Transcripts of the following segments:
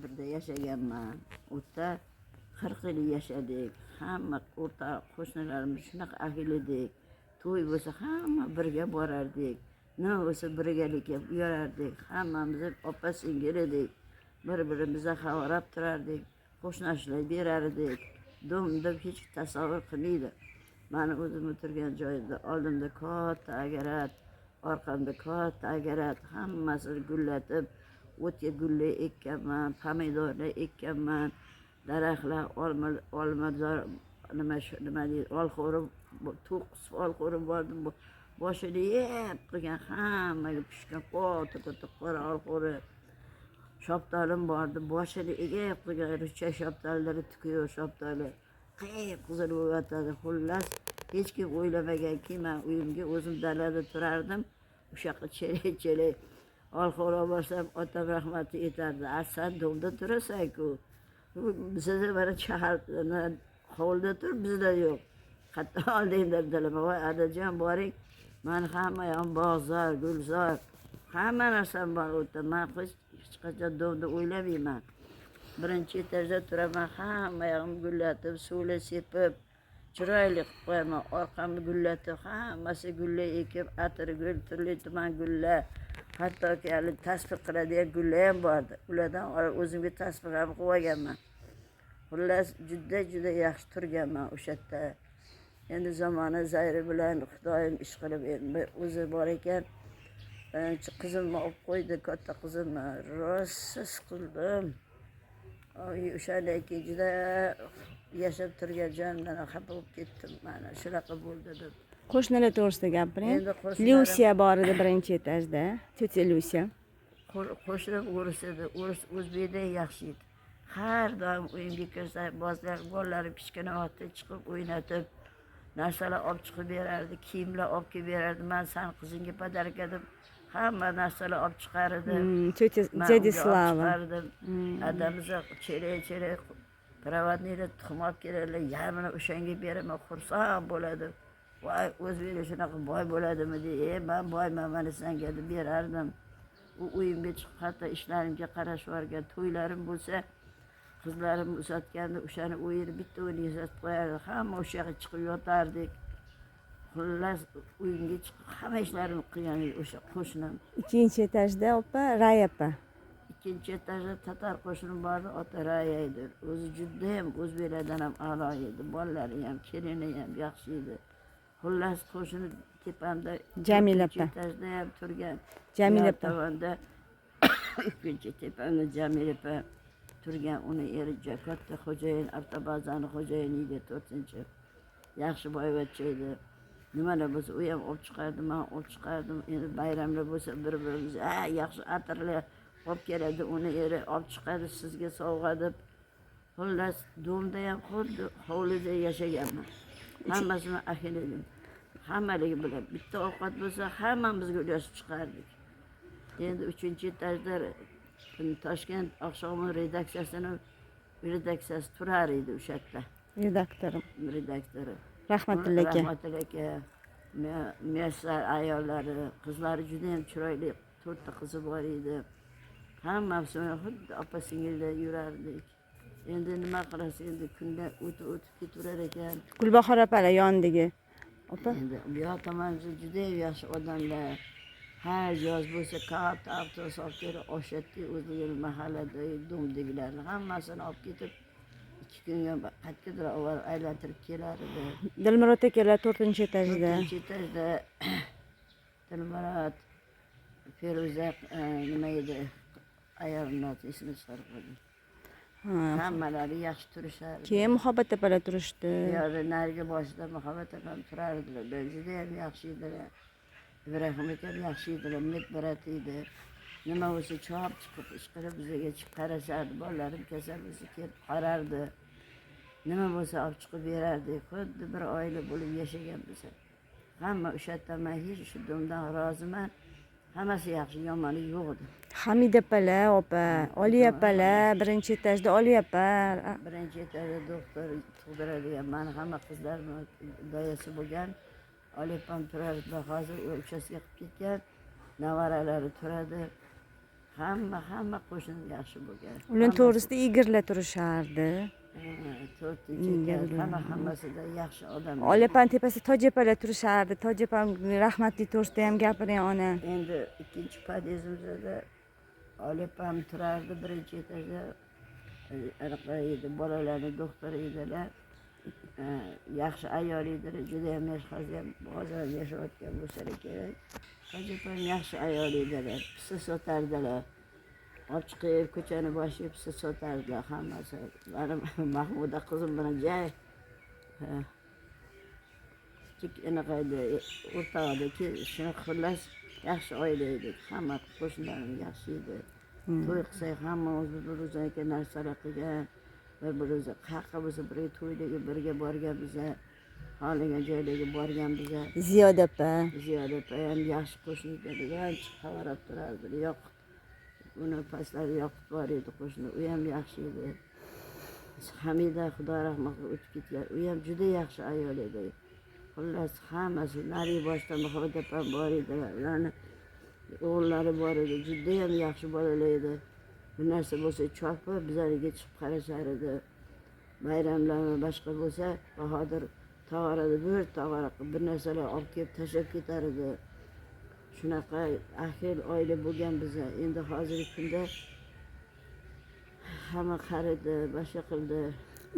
birda yashaganman. U yerda 40 yil yashadik. Hamma o'rta qo'shnilarimiz shunaqa ahil edik. To'y bo'lsa, hamma birga borardik. Nima bo'lsa, birgalikka yurardik. Hammamiz opa singil edik. Bir birimizga havorab turardik. Qo'shnachilik berar edik. Dom deb hech tasavvur qilmaydi. Mani o'zim o'tirgan joyimda oldimda katta огород, orqamda katta огород, hammasini gullatib, o'tga gullar ekkanman, pomidorlar ekkanman, daraxtlar, olma, olmazor, nima shu, nima deydi, olxo'ri, to'qqiz olxo'ri bordi, boshini yeb qilgan, hammaga pishgan katta katta qora olxo'ri. Shoftolim bordi, boshini egib qilgan, ruscha shoftollari, tuki yo'q shaftoli, qip qizil bo'lib yotadi. Xullas, hech kim o'ylamaganki, man uyimga o'zim dalada turardim, o'sha yoqqa chelak chelak olxo'ri olib borsam, otam rahmatli aytardi: "A, san дом da turasan-ku, bizada mana shahar hovlida tur, bizda yo'q, qayerdan olding?" dedilar. "Voy adajon, boring, mani hamma yog'im bog'zor, gulzor, hamma narsam bor u yerda. Man hech qachon дом da o'ylamayman. Birinchi etajda turaman, hamma yog'im gullatib, suvlar sepib, chiroyli qilib qo'yaman. Orqamni gullatib, hammasi gullar ekib, atirgul, turli tuman gullar, hattoki hali tasbih qiladigan gullar ham bordi. Ulardan olib o'zimga tasbih ham qilib olganman. Xullas, juda juda yaxshi turganman o'sha yerda. Endi zamona zayri bilan Xudoyim ish qilib, endi o'zi bor ekan, qizimni olib qo'ydi, katta qizimni. Rosa siqildim. O'shandan keyin juda yashab turgan joyimdan xafa bo'lib ketdim, mana shunaqa bo'ldi deb. Qo'shnilar to'g'risida gapiring. Endi qo'shnilarim- Lyusiya bor edi birinchi etajda. Тётя Lyusiya. Qo'shnim o'ris edi. O'ris o'zbekdan yaxshi edi. Har doim uyimga kirsa, bozor, bolalarim kichkina vaqtda chiqib o'ynatib, narsalar olib chiqib berardi, kiyimlar olib kelib berardi. "Man sani qizingga подарка" deb hamma narsalar olib chiqar edi. Тётя Man дядя unga olib Slava. chiqardim. Adamiz chelak chelak проводник lar tuxum olib keladilar, yarmini o'shanga beraman, xursand bo'ladi. "Voy, o'zbeklar shunaqa boy bo'ladimi?" deydi. "E, man boyman, mana senga" deb berardim. U uyimga chiqib, hatto ishlarimga qarashib yuborgan. To'ylarim bo'lsa, qizlarimni uzatganda o'shani uyini bitta uyini yasatib qo'yardi, hamma o'sha yoqqa chiqib yotardik. Xullas, uyimga chiqib hamma ishlarimni qilgan edi o'sha qo'shnim. Ikkinchi etajda opa, Raya opa. Ikkinchi etajda tatar qo'shnim bordi, ota Raya edi. O'zi judayam o'zbeklardan ham a'lo edi. Bolalari ham, kelini ham yaxshi edi. Xullas, qo'shni tepamda Jamila to'rtinchi opa. etajda ham turgan. Jamila Bu opa. tomonda, ikkinchi tepamda Jamila opa turgan. Uni eri juda katta xo'jayin, avtobazani xo'jayini edi to'rtinchi. Yaxshi boyvachcha edi. Nimalar bo'lsa, u ham olib chiqardi, man olib chiqardim. Endi bayramlar bo'lsa, bir birimiz ha, yaxshi atirlar olib keladi, uni eri olib chiqadi, sizga sovg'a deb. Xullas, дом da ham xuddi hovlida yashaganman. Hammasini ahil edim. Hammaligi bilan bitta ovqat bo'lsa, hammamizga ulashib chiqardik. Endi uchinchi etajda Toshkent oqshomi redaksiyasini redaksiyasi turar edi o'sha yerda. Redaktorim. Redaktori. Rahmatilla aka. Rahmatilla aka, Muyassar ayollari, qizlari judayam chiroyli, to'rtta qizi bor edi. Hammamiz xuddi opa singillar yurardik. Endi nima qilasiz, endi kunlar o'tib o'tib ketaverar ekan. Gulbahor opalar yonidagi. Opa. Endi bu yoq tomonda judayam yaxshi odamlar. Har yoz bo'lsa, katta avtobus olib kelib oshatdi o'zligini mahalladagi дом dagilarni hammasini olib ketib, 2 kunga qayergadir olib borib aylantirib kelar edi. Dilmurod akalar to'rtinchi etajda. To'rtinchi etajda Dilmurod, Feruza, nima edi, ayolni oti esini chiqarib qo'ydim. Hammalari yaxshi turishardi. Keyin Muhabbat opalar turishdi. Bu yoqda narigi boshida Muhabbat opam turardilar. Ular judayam yaxshi edilar. Ibrohim akam yaxshi edilar, медбрат edi. Nima bo'lsa, chop chiqib, ishqilib bizga chiqib qarashardi. Bolalarim kasal bo'lsa, kelib qarardi. Nima bo'lsa, olib chiqib berardik. Xuddi bir oila bo'lib yashaganmiz. Hamma o'sha yerda, man hech shu дом dan roziman. Hammasi yaxshi, yomoni yo'q edi. Hamida opalar, opa, Oliya opalar, birinchi etajda Oliya opa. Birinchi etajda doktor tug'diradigan mani hamma qizlarimni doyasi bo'lgan Oliya opam turardilar. Hozir u uchastka qilib ketgan, nevaralari turadi. Hamma qo'shni yaxshi bo'lgan. Ularni Hammasi. to'g'risida Igorlar turishardi. Ha, to'rtinchi etaj, hammasida yaxshi odam. Olapani tepasida Tojipalar turishardi. Tojipa rahmatli to'g'risida ham gapiring, ona. Endi ikkinchi podyezdimizda Olipam turardi, birinchi etajda anaqa edi, bolalarni doktori edilar. Yaxshi ayol edilar, judayam yaxshi, hozir ham yashayotgan bo'lsalar kerak. Hojipam yaxshi ayol edilar, pista sotardilar. Olib chiqib ko'chani boshiga pista sotardilar hammasi. Mani Mahmuda qizim bilan jay kichik anaqa edi, o'rtog'ida shunaqa, xullas, yaxshi oila edik. Hamma qo'shnilarim yaxshi edi. To'y qilsak, hammamiz bir birimizga narsalar qilgan, bir birimizga qayerqa bo'lsa birga to'ylarga birga borgan biza, xohlagan joylarga borgan biza. Ziyoda opa. Ziyoda opa ham yaxshi qo'shni edilar, ancha xabar olib turardi. Yoqut, uni pastlari Yoqut bor edi qo'shni, u ham yaxshi edi. Hamida, Xudo rahmat qilib, o'tib ketgan, u ham juda yaxshi ayol edi. Xullas, hammasi narigi boshda Muhabbat opam bor edilar, ularni o'g'illari bor edi, judayam yaxshi bolalar edi. Bir narsa bo'lsa, chopib bizlarga chiqib qarashar edi. Bayramlarmi, boshqa bo'lsa, Bahodir tog'orada bir tog'ora qilib bir narsalar olib kelib tashlab ketar edi. Shunaqa ahil oila bo'lgan biza. Endi hozirgi kunda hamma qaridi, boshqa qildi.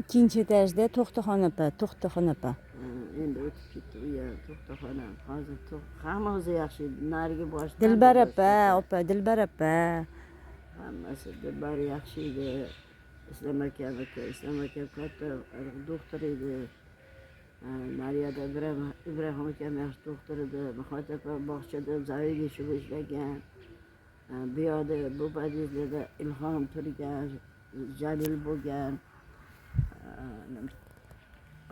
Ikkinchi etajda To'xtaxon opa, To'xtaxon opa. Ha, endi o'tib ketdi u ham, To'xtaxon ham. Hozir hammasi yaxshi edi, narigi boshdan Dilbar bu opa, boshgacha. opa, Dilbar opa. Hammasi, Dilbar yaxshi edi. Islom akamiki, Islom akam katta doktor edi. Ha, nariyada Ibrohim akam yaxshi doktor edi. Muhabbat opa bog'chada заведующий bo'lib ishlagan. Ha, bu yoqda, bu podyezdlarda Ilhom turgan, Jalil bo'lgan. Ha,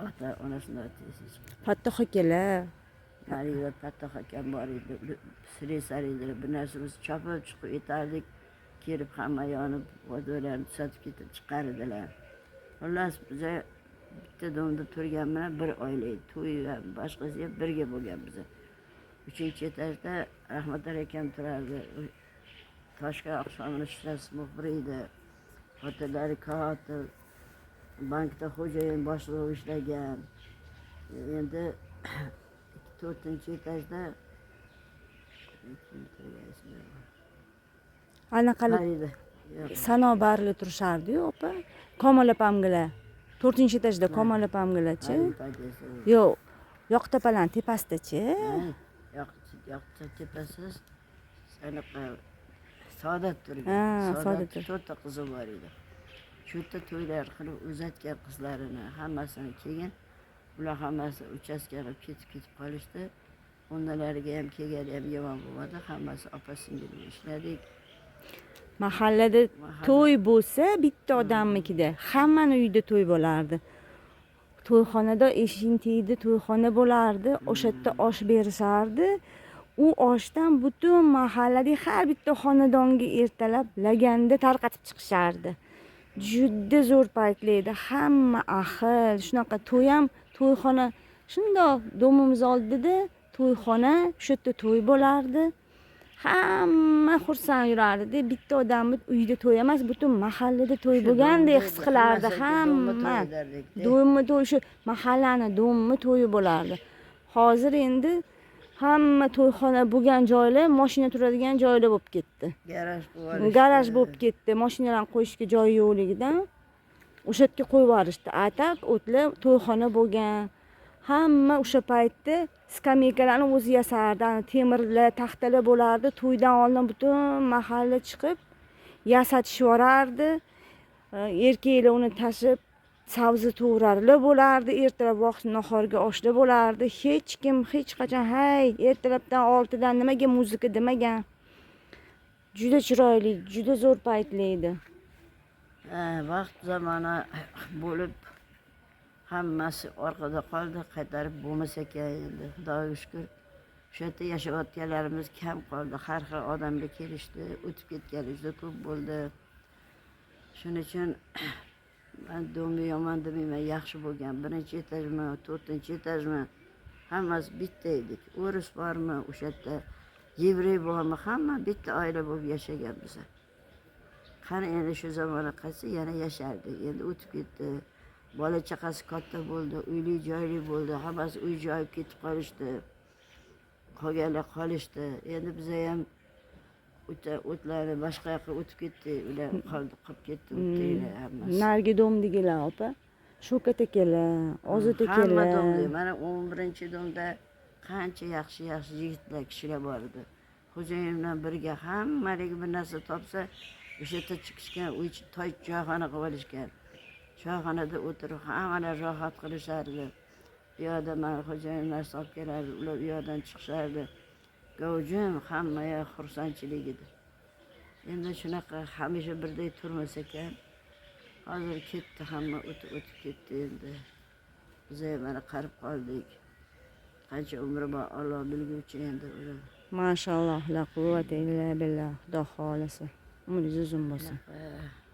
ota onasini otasi. Fattoh akalar. Narida Fattoh akam bor edi, slesar edilar. Bir narsa bo'lsa, chopib chiqib etardik, kelib hamma yonib vodvalarni tuzatib ketib chiqar edilar. Xullas, biza bitta domda turgan bilan bir oila edi. To'y ham, boshqasi ham birga bo'lgan biza. Uchinchi etajda Rahmatali akam turardi. U Toshkent oqshomini ishlasi muxbir edi. Xotinlari kotib, bankda xo'jayin boshlig'i ishlagan. Endi to'rtinchi etajda kim turgan, esimda yo'q. Anaqalar Farida. Yo'q. Sanobarli turishardi-yu, opa. Komil opamgilar. To'rtinchi etajda Komil opamgilarchi. Farida podyezdi. Yo'q, Yoqtepalarni tepasidachi. Ha, yoq tepasi anaqa Saodat turgan. Ha, Saodat Saodat. to'rtta qizi bor edi. Shu yerda to'ylar qilib uzatgan qizlarini hammasini. Keyin ular hammasi uchastka qilib ketib ketib qolishdi. O'rnalariga ham kelgani ham yomon bo'lmadi. Hammasi opa singil ishladik. Mahallada Mahalla. to'y bo'lsa, bitta odamnikida, hammani uyida to'y bo'lardi. To'yxonada, eshikning tagida to'yxona bo'lardi. O'sha yerda osh berishardi. U oshdan butun mahalladagi har bitta xonadonga ertalab laganda tarqatib chiqishardi. Juda zo'r paytlar edi. Hamma ahil, shunaqa to'y ham to'yxona shundoq domimiz oldida to'yxona, o'sha yerda to'y bo'lardi. Hamma xursand yurardida. Bitta odamni uyida to'y emas, butun mahallada to'y Shu bo'lgandek domda his qilardi hammasi domda hamma. to'y ederdik-da. Domma to'y, shu mahallani domma to'yi bo'lardi. Hozir endi hamma to'yxona bo'lgan joylar moshina turadigan joylar bo'lib ketdi. Garaj bo'lib Garaj bo'lib ketdi. Mashinalarni qo'yishga joy yo'qligidan o'sha yerga qo'yib yuborishdi. A так o'tlar to'yxona bo'lgan. Hamma o'sha paytda skameykalarni o'zi yasardi. Ana temirlar, taxtalar bo'lardi. To'ydan oldin butun mahalla chiqib yasatishib yuborardi. Erkaklar uni tashib sabzi to'g'rarlar bo'lardi. Ertalab vaqt nahorga oshlar bo'lardi. Hech kim hech qachon "Hay, ertalabdan 6dan nimaga muzika" demagan. Juda chiroyli, juda zo'r paytlar edi. Ha, vaqt zamona bo'lib hammasi orqada qoldi, qaytarib bo'lmas ekan endi. Xudoga shukur, shu yerda yashayotganlarimiz kam qoldi. Har xil odamlar kelishdi, o'tib ketgani juda ko'p bo'ldi. Shuning uchun man domni yomon demayman, yaxshi bo'lgan. Birinchi etajmi, to'rtinchi etajmi, hammasi bitta edik. O'ris bormi o'sha yerda, yevrey bormi, hamma bitta oila bo'lib yashagan biza. Qani endi shu zamona qaytsa, yana yashardik. Endi o'tib ketdi. Bola chaqasi katta bo'ldi, uyli joyli bo'ldi, hammasi uy joyib ketib qolishdi. Qolganlar qolishdi. Endi biza ham o'tlari boshqa yoqqa o'tib ketdi, ular qoldi, qolib ketdi o'tdagilar hammasi. Narigi дом dagilar, opa, Shavkat akalar, Ozod Hamma akalar. Дом da, mana 11-дом da qancha yaxshi yaxshi yigitlar, kishilar bor edi. Xo'jayin bilan birga hammaligi bir narsa topsa, o'sha yerda chiqishgan, uy toy choyxona qilib olishgan. Choyxonada o'tirib hammalar rohat qilishardi. Bu yoqda mana xo'jayin narsa olib kelardi, ular u yoqdan chiqishardi. Gavjum, hamma yoq xursandchilik edi. Endi shunaqa hamisha birdek turmas ekan. Hozir ketdi, hamma o'tib o'tib ketdi endi. Biz ham mana qarib qoldik. Qancha umri bor, Alloh bilguvchi endi uni. Mashalloh, la quvvata illa billah. Xudo xohlasa, umringiz uzun bo'lsin. Shunaqa.